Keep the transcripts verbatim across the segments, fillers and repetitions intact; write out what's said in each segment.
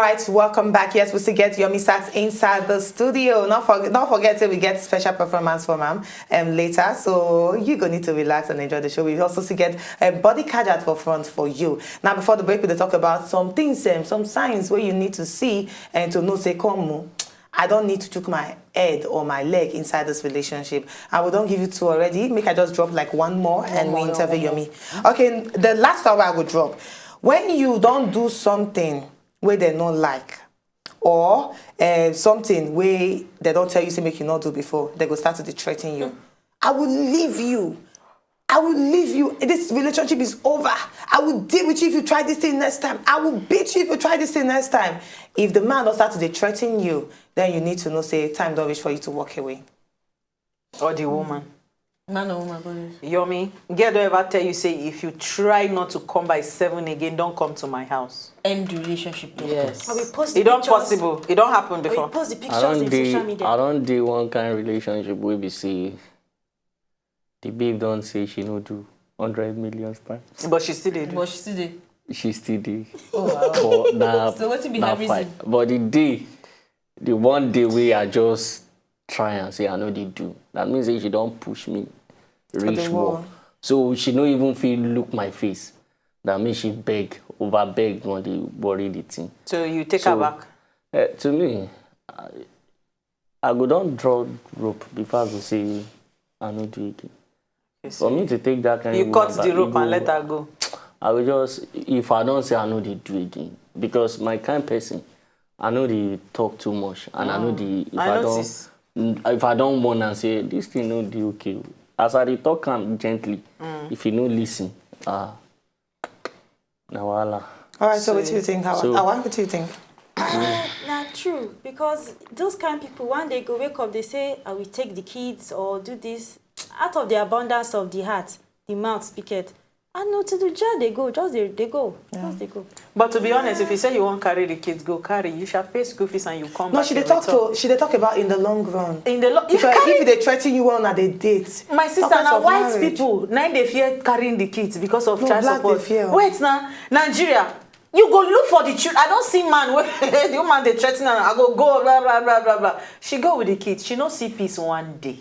Right, welcome back. Yes, we still get Yomi Sachs inside the studio. Not forget, don't forget that we get special performance from him um, later. So you go need to relax and enjoy the show. We also still get um, body card at for front for you. Now, before the break, we dey talk about some things, um, some signs where you need to see and to know say, come, oh, I don't need to took my head or my leg inside this relationship. I will don't give you two already. Make I just drop like one more and we interview Yomi. Okay, the last hour I will drop. When you don't do something where they not like, or uh, something where they don't tell you to make you not do before, they go start to dey threaten you. I will leave you. I will leave you. This relationship is over. I will deal with you if you try this thing next time. I will beat you if you try this thing next time. If the man don't start to dey threaten you, then you need to know say time don't reach for you to walk away. Or the woman. Man or woman, both. Yomi, girl don't ever tell you say if you try not to come by seven again, don't come to my house. End the relationship. Then. Yes. I will post the It don't pictures. possible. It don't happen I will before. post the I pictures don't in dey social media. I don't dey one kind relationship wey be say the babe don say she no do hundred million time. But she still did. But she still dey. She still dey. Oh wow. But na So wetin be na her reason? But the day, the one day wey I just try and say I no dey do, that means say she don push me reach the wall. Wall. So she no even fit look my face. That means she beg, over beg, wan dey worry the thing. So you take So- her back. Eh, to me, I, I go don draw rope before I go say I no do again. For me to take that kind You woman cut back, the e go- Rope and let her go. I will just, if I don't say I know they do again, because my kind person, I know they talk too much, and I know the if I I, don't, notice. mm, if I don't want and say this thing no do okay, as I dey talk am gently, if you no listen, ah, na wahala. All right, so what do you think, Hawa? So- Hawa, what do you think? Na true, because those kind people, one day go wake up, they say, "I will take the kids or do this." Out of the abundance of the heart, the mouth speaketh. And no, to the jar they go, just they, they go, just they go. But to be honest, if you say you won't carry the kids, go carry. You shall pay school fees and you come No, back. she dey in talk return. to she dey talk about in the long run. In the lo- you Because carry if they threaten you well, na they date. My sister, Talk less now of white marriage. People, now they fear carrying the kids because of No, child black support. They fear. Wait now, Nigeria, you go look for the children. I don't see man where the woman they threaten her. I go go blah blah blah blah blah. She go with the kids. She no see peace one day.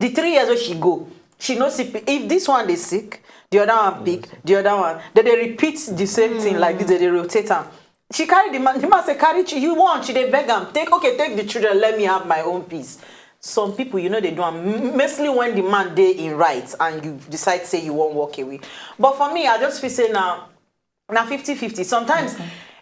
The three years where she go, she no see peace. If this one they sick, the other one pick, the other one. Then they repeat the same thing like this. Then they rotate am. She carry the man. The man say carry chi- you want. She dey beg am. Take okay, take the children. Let me have my own peace. Some people, you know, they do am m- mostly when the man dey in right and you decide say you won't walk away. But for me, I just feel say now, now fifty fifty. Sometimes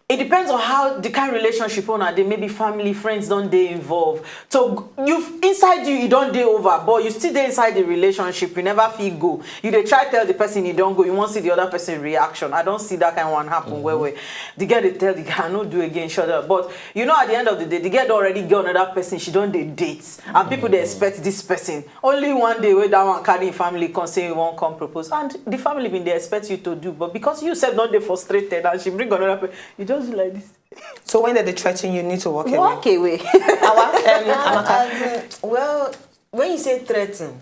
it depends on how the kind relationship owner they maybe family, friends don't they involve. So you inside you, you don't dey over, but you still dey inside the relationship. You never feel go. You dey try tell the person you don't go. You want see the other person reaction. I don't see that kind one happen. Where where the girl they tell the guy no do again, shut up. But you know, at the end of the day, the girl don already get another person. She don't dey date, and people they expect this person. Only one day where that one carry him family come say he won't come propose, and the family been they expect you to do, but because you said not they frustrated, and she bring another person, you just do like this. So when they dey threaten you, you need to walk away. Walk away. Hawa, um, Amaka. As in, well, when you say threaten,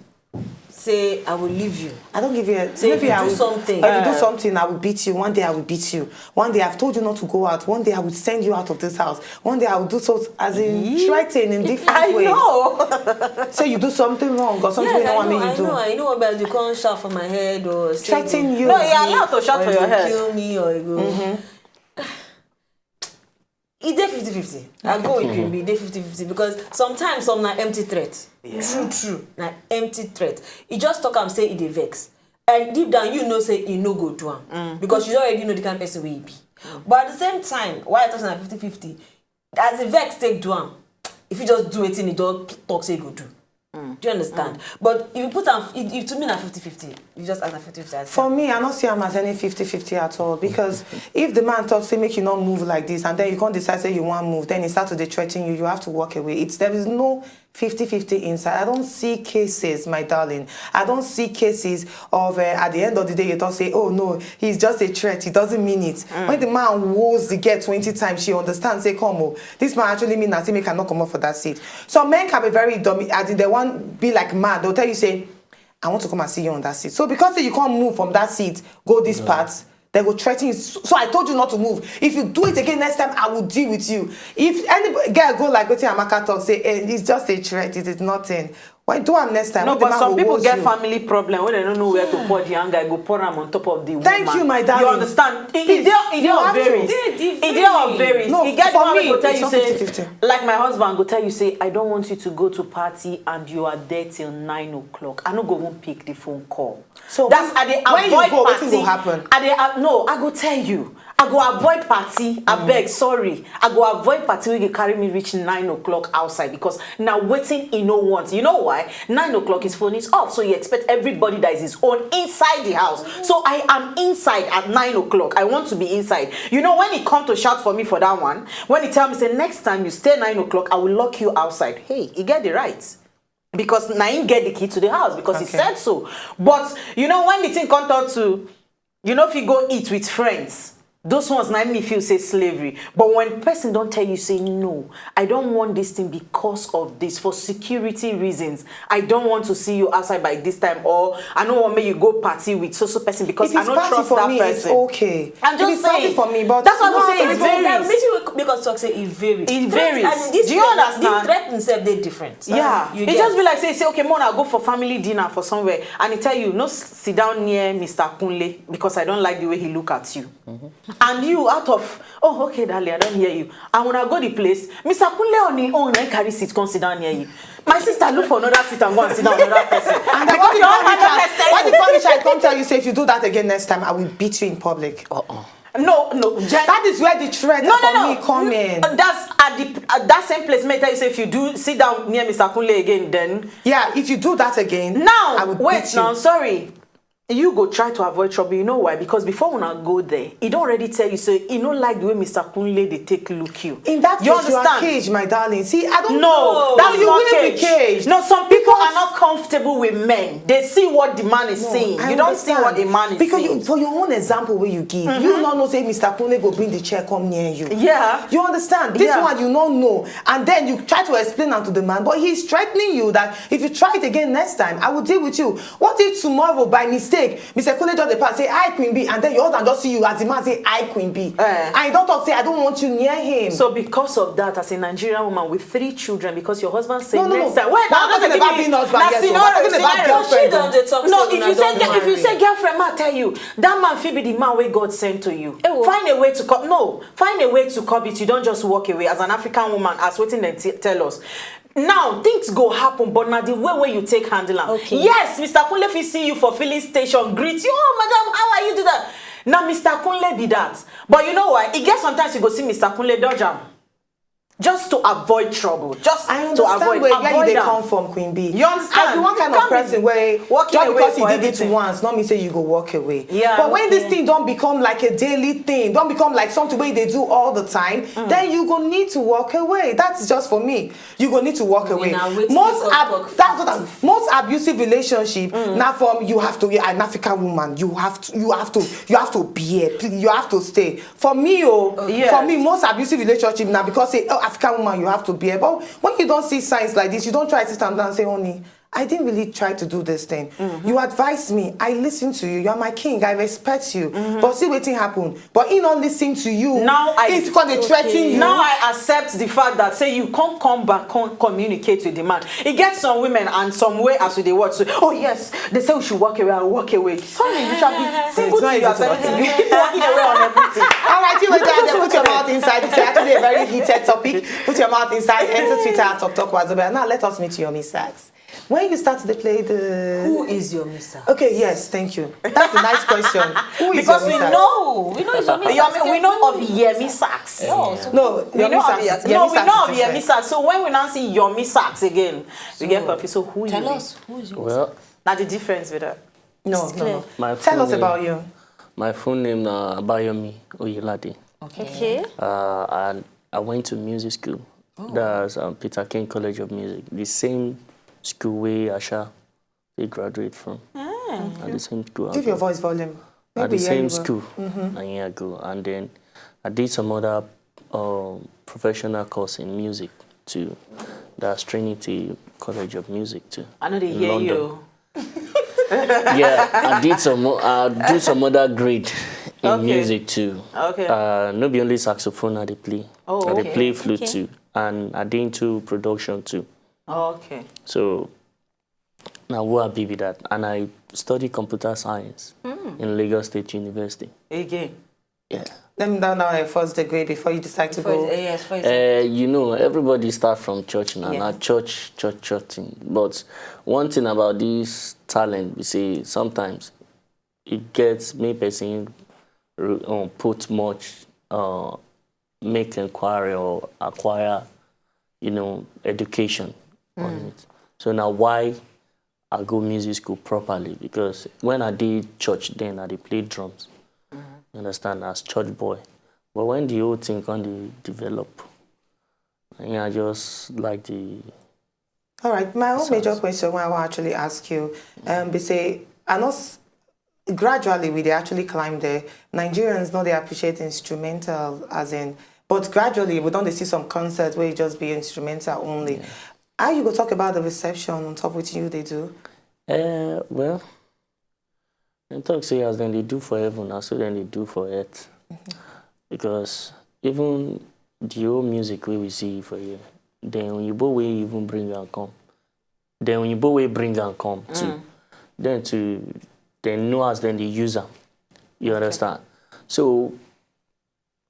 say I will leave you. I don't give you a Say if maybe you I do will, something. If you do something, I will beat you. One day I will beat you. One day I've told you not to go out. One day I will send you out of this house. One day I will do so as in threaten in different I ways. Know. So you do something wrong or something Yes, you don't I want know, me to I do. know, I know what you come shout for my head or say Threaten they- you. No, you're allowed to or shout for you your head. Kill me or you go. It dey fifty fifty. I go with you, e dey fifty fifty because sometimes some na empty threat. True, true, na empty threat. E just talk am say e dey vex, and deep down you know say e no go do am because you already know the kind person wey e be. But at the same time, why I talk say na fifty fifty? As the vex take do am, if you just do wetin e don talk say e go do. Do you understand? But if you put am, if, if to me na fifty fifty. You just ask na fifty fifty. For me, I don't see him as any fifty fifty at all because if the man talks, say make you not move like this, and then you can't decide say you want move, then he start to dey threaten you. You have to walk away. It's there is no fifty fifty inside. I don't see cases, my darling. I don't see cases of uh, at the end of the day you talk say, oh no, he's just a threat. He doesn't mean it. When the man woes the girl twenty times, she understands. Say, come, oh, this man actually mean nothing. Make her not come up for that seat. Some men can be very dumb. As in, they want be like mad. They'll tell you say, I want to come and see you on that seat. So because say you can't move from that seat, go this part. They go threaten you. So, so I told you not to move. If you do it again next time, I will deal with you. If any girl go like wetin Amaka talk, say, eh, it's just a threat, it is nothing. Why do am next time? No, When the but man some go people woz get you. Family problem wey dem no know where to pour the anger, go pour am on top of the Thank woman. You, my You darling. Understand? It, it Please, dey, it dey you of have to. varies. Dey It dey of different. varies. No, E get for one me, wey go tell it's you not say, fifty fifty. Like my husband go tell you say, I don't want you to go to party and you are there till nine o'clock. I no go even pick the phone call. So That's when- I dey when you avoid go, wetin party. Go happen? I dey uh, no, I go tell you. I go avoid party. I beg, sorry. I go avoid party wey go carry me reach nine o'clock outside because now waiting he no want. You know why? Nine o'clock is phone is off, so you expect everybody that is his own inside the house. So I am inside at nine o'clock. I want to be inside. You know when he come to shout for me for that one, when he tell me say next time you stay nine o'clock, I will lock you outside. Hey, he get the right because na him get the key to the house because he Okay. Said so. But you know when the thing come turn to, you know if you go eat with friends, those ones na me feel say slavery. But when person don't tell you say no, I don't want this thing because of this for security reasons. I don't want to see you outside by this time, or I don't want make you go party with so so person because If I it's don't party trust for that me, person. It's okay. I'm just If it's party saying. For me, but That's what you I'm know saying. how It's to- very That meeting will- because talk say it varies. It Threat- varies. And this Do you threat- understand? This threat himself dey different. Yeah, You it get? Just be like say, say, okay, Mona, go for family dinner for somewhere, and he tell you no, s- sit down near Mister Kunle because I don't like the way he look at you. And you out of oh okay, darling, I don't hear you. And when I go the place, Mister Kunle on his own, I carry seat, come sit down near you. My sister look for another seat and go and sit down another person. And then what the Punisher? What the Punisher? I come tell you, say if you do that again next time, I will beat you in public. Uh-uh. No, no. That is where the threat No, for no, me no. Come in. That's at the at that same place. May I tell you, say if you do sit down near Mister Kunle again, then Yeah, if you do that again, now I will wait beat you. Now, sorry. You go try to avoid trouble. You know why? Because before una go there, he don't already tell you. So he no like the way Mister Kunle they take look you. In that You case, you are understand? Caged, my darling. See, I don't No, know. that's You not will be caged. Caged. No, some people Because- are not comfortable with men. They see what the man is No, seeing. I You don't see understand. What the man is Because seeing. You, for your own example, where you give, you don't know say Mister Kunle go bring the chair come near you. Yeah. You understand? This Yeah. One you don't know, and then you try to explain am to the man, but he's threatening you that if you try it again next time, I will deal with you. What if tomorrow by mistake, Mister Kunle just dey pass say hi Queen B, and then your husband just see you as the man say hi Queen B, Eh. And you don't talk say I don't want you near him. So because of that, as a Nigerian woman with three children, because your husband say No, no, next no. time, wait, We're I'm not talking giving about you- being husband na yet, we're scenario, talking about scenario. girlfriend. She don dey talk No, say if una you say don girl- if you marry. Say girlfriend, ma tell you that man fit be the man wey God send to you. Ewo. Find a way to cope. No, find a way to cope it. You don't just walk away as an African woman, as wetin dem t- tell us. Now things go happen, but na the way wey you take handle am. Okay. Yes, Mister Kunle fit see you for filling station, greet you. Oh, madam, how are you? Do that. Now Mister Kunle be that. But you know why? E get sometimes you go see Mister Kunle dodge am. Just to avoid trouble. Just I to understand avoid. Where, avoid where you dey am. Come from, Queen B. You understand? I be one kind You of can't be person where walking just away because you for did it everything. Once, not mean say you go walk away. Yeah, But when this okay. Thing don't become like a daily thing, don't become like something where they do all the time, then you go need to walk away. That's just for me. You go need to walk away. Now, wait Most till ab- talk that's what I'm, most abusive relationship. Now, from you have to, you're an African woman. You have to, you have to, you have to bear. Please, you have to stay. For me, oh, Yes. For me, most abusive relationship now because say, oh, African woman, you have to bear. But when you don't see signs like this, you don't try to stand down and say, honey, I didn't really try to do this thing. You advised me. I listened to you. You're my king. I respect you. But see what thing happened. But he not listening to you. Now I It's because they threaten you. Now I accept the fact that say you can't come back, can't communicate with the man. It gets some women and some way as they watch. So, oh yes, they say we should walk away. I walk away. Sorry, you shall be single It's not till you easy are to walk seventy. Away. You keep walking away on everything. All right, you were there. Put your mouth inside. It's actually a very heated topic. Put your mouth inside. Enter Twitter at Talk Talk Wazobia. Now let us meet Yomi Sachs. When you start to play the Who is your mister? Okay, yes, thank you. That's a nice question. Who is Because your we mister? No, we know it's your mister. Yomi, we know of Yemi Sachs. No, so No, We Yomi know of Sachs. Yemi, Yomi no, we Sachs know is of Yemi different. Sachs. So when we now see Yomi Sachs again, we get confused. So who is Tell Yemi? Us who is your Well, Now the difference with that. No, It's no, clear. no. My Tell full us name- about you. My full name na Abayomi Oyelade. Okay. Uh, and I went to music school. That's um, Peter King College of Music, the same school where Asha they graduate from. At the same school. I Give go. Your voice volume. At the Maybe same hear you well. School a year ago, and then I did some other um, professional course in music too. That's Trinity College of Music too. I know they in hear London. You. Yeah, I did some. o- I do some other grade in Okay. music too. Okay. Uh, no be only saxophone I dey play. Oh, I dey okay. play flute Okay. too, and I dey into production too. Okay. So now who I be be that, and I study computer science in Lagos State University. Again. Yeah. Let me down now a first degree before you decide to Before go. it's- yes, before it's- Uh, you know, everybody start from church now. Yeah. Now church, church, church thing. But one thing about this talent, we say sometimes it gets me person um, put much uh, make inquiry or acquire, you know, education on it. So now why I go music school properly? Because when I did church then, I did play drums. You understand, as church boy. But when the whole thing can dey develop, yeah, I just like the All right, my own major Sounds- question wey I wan actually ask you um, be say I know s- gradually we dey actually climb there. Nigerians no dey appreciate instrumental as in, but gradually we don dey see some concerts wey e just be instrumental only. How you go talk about the reception on top wetin you dey do? Uh, well, dem talk say as dem dey do for heaven, na so dem dey do for earth. Because even the whole music wey we see for here, then oyibo wey even bring am come, then oyibo wey bring am come too, then to dem know as dem dey use am. You understand? So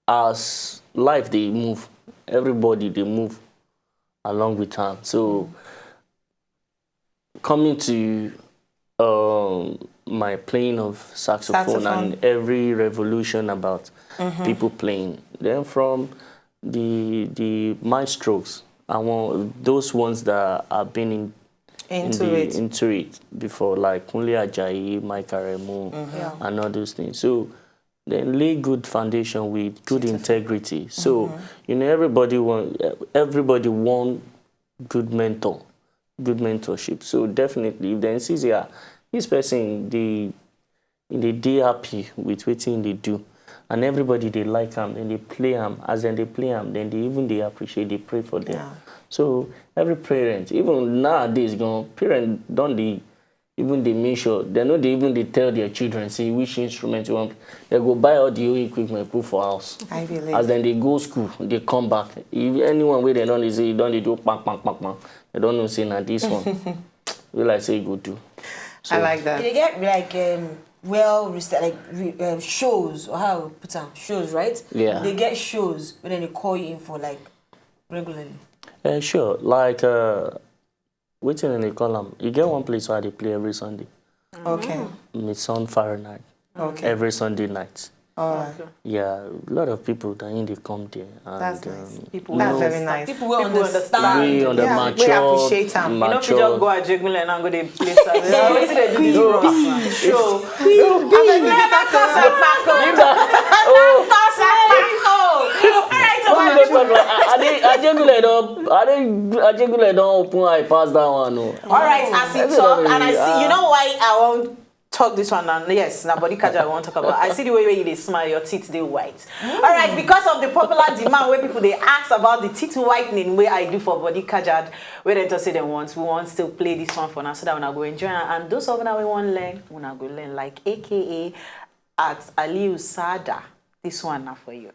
as life dey move, everybody dey move along with am. So coming to um, my playing of saxophone, Saxophone. and every revolution about people playing, then from the the maestros, I want those ones that have been in Into in the, it. into it before, like Kunle Ajayi, Mike Aremu, and all those things. So then lay good foundation with good integrity. So you know everybody want everybody want good mentor, good mentorship. So definitely, if dem see say ah, this person dey dey dey happy with wetin dey do, and everybody dey like am, dem dey play am. As dem dey play am, dem dey even dey appreciate, dey pray for them. Yeah. So every parent, even nowadays, gan parent don dey even dey make sure dem no dey even dey tell their children say which instrument you want. Dem go buy all the whole equipment put for house. I believe. As dem dey go school, dey come back. If anyone wey dem don dey say don dey do kpang kpang kpang kpang, dem don know say na this one. Wey like say e go do. I like that. They get like um, well resta- like re- um, shows or how we put am shows, right? Yeah. They get shows when they call you in for like regularly. Uh, sure. Like uh, wetin dem dey call am? E get one place wey I dey play every Sunday. Okay. Midsound Fahrenheit. Okay. Every Sunday night. All right. Yeah, a lot of people that in dey come there. And, That's nice. um, People That's will very understand. Nice. People will People understand. We on the Yeah, we mature, appreciate am. You know, if you mature. just go Ajegunle and go dey play sax. Wetin dey do this bros? Show. Leave that. Oh, All right, so why you dey talk like? I, I dey, Ajegunle don, I dey, Ajegunle don open eye pass that one. Oh. All right, as he talk, and I see, you know why I won't talk this one now. Yes, now body catch I won't talk about. I see the way where you dey smile, your teeth dey white. All right, because of the popular demand where people they ask about the teeth whitening where I do for body catch, where they just say they want, we want still play this one for now so that when I go enjoy am. And those of now we want learn, when I go learn like A K A at Aliu Sada. This one now for you.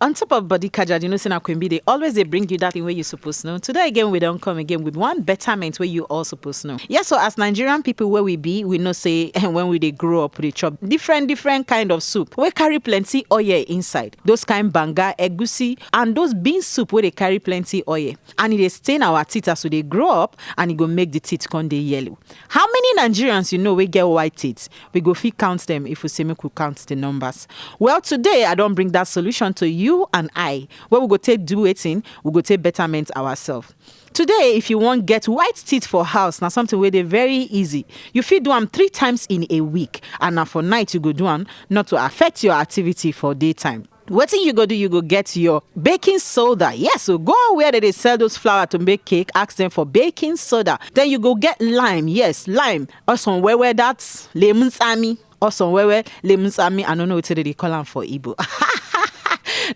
On top of body kajad, you know, say na Queen Bee, they always they bring you that thing where you supposed to know. Today again, we don't come again with one betterment where you all supposed to know. Yes, so as Nigerian people where we be, we know say when we they grow up, we dey chop different, different kind of soup. We carry plenty oil inside. Those kind banga, egusi, and those bean soup where they carry plenty oil. And it dey stain our teeth as we dey grow up, and it go make the teeth come dey yellow. How many Nigerians you know we get white teeth? We go fit count them if we say make we count the numbers. Well, today I don't bring that solution to you and I. Where we go take do waiting, we go take betterment ourselves. Today, if you want get white teeth for house, now something where they very easy. You fit do them three times in a week, and now for night you go do them not to affect your activity for daytime. Wetin you go do, you go get your baking soda. Yes, so go where they dey sell those flour to make cake, ask them for baking soda. Then you go get lime. Yes, lime. Or some where where that's lemon sami. Or some where where lemon sami. I don't know what they call them for Igbo.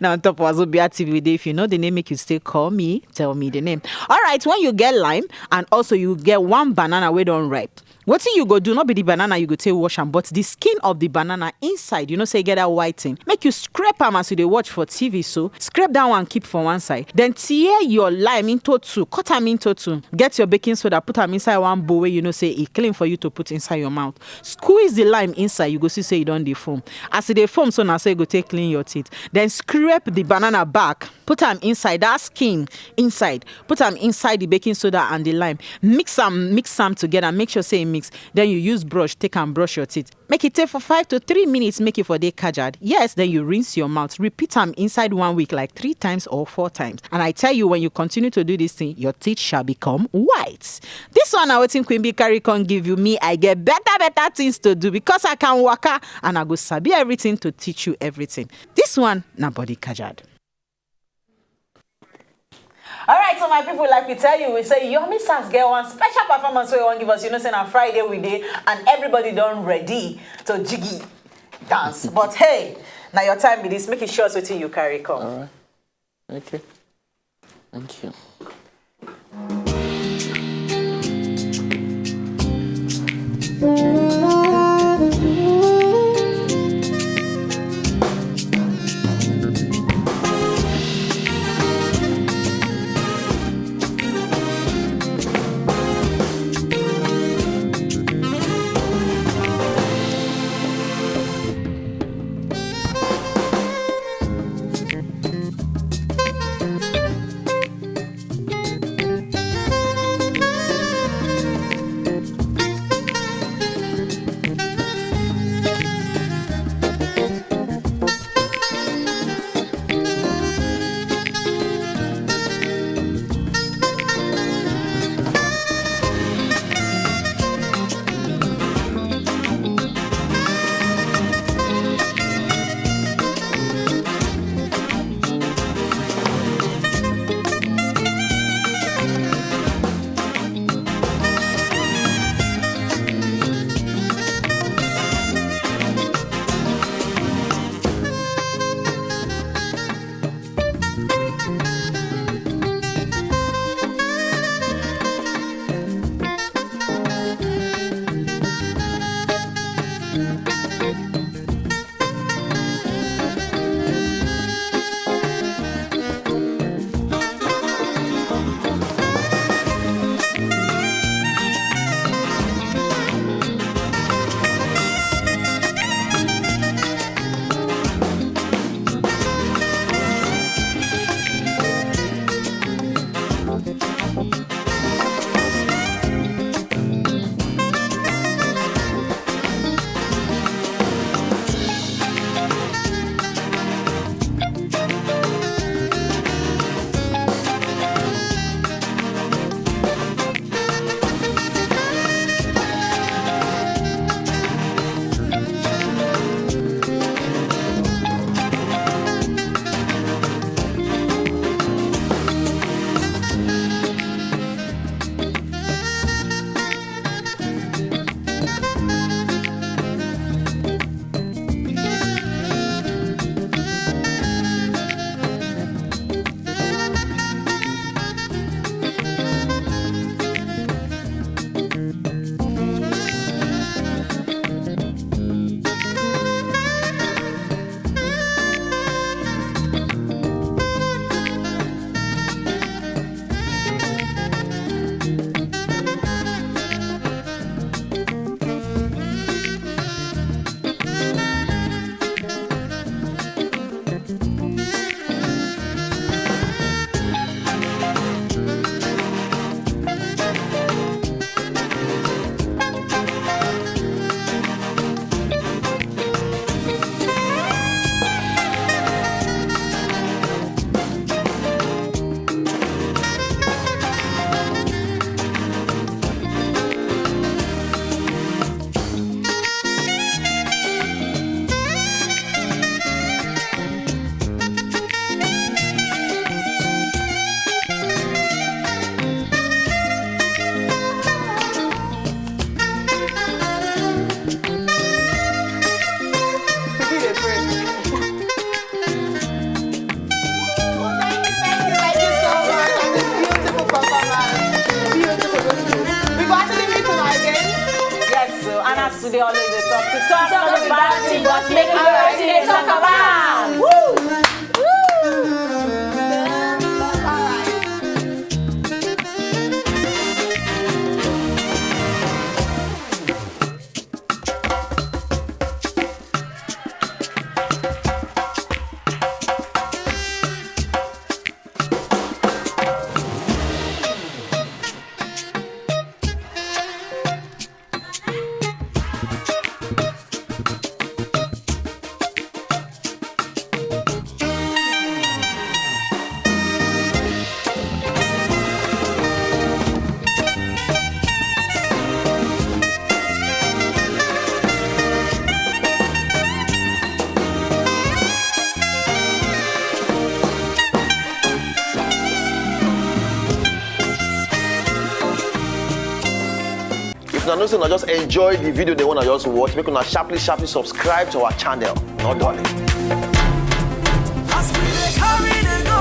Now on top of Wazobia T V day, if you know the name, make you stay call me, tell me the name. All right, when you get lime, and also you get one banana we don't ripe. Wetin you go do, no be the banana you go take wash am, but the skin of the banana inside, you know say e get that white thing. Make you scrape am as you dey watch for T V so, scrape that one keep for one side. Then tear your lime into two, cut am into two. Get your baking soda, put am inside one bowl wey you know say e clean for you to put inside your mouth. Squeeze the lime inside, you go see say e don dey foam. As e dey foam so, na so you go take clean your teeth. Then scrape the banana back, put am inside that skin inside, put am inside the baking soda and the lime, mix am, mix am together, make sure say e mix. Then you use brush take am brush your teeth, make e take for five to three minutes, make e for dey kajad. Yes, then you rinse your mouth, repeat am inside one week like three times or four times, and I tell you, when you continue to do this thing, your teeth shall become white. This one na wetin Queen Bee carry come give you. Me, I get better better things to do because I can waka, and I go sabi everything to teach you everything. This one na body kajad. All right, so my people, like we tell you, we say Yomi Sax get one special performance wey e wan give us. You know say na Friday we dey, and everybody don ready to jiggy dance. But hey, na your time be this. Make e show us wetin you carry come. All right. Okay. Thank you. They always dey talk to talk, no be bad thing, but make we always dey talk about. Woo! If una know say una just enjoy the video, the one I just watch, make una sharply, sharply subscribe to our channel. No darling. As we dey carry dey go,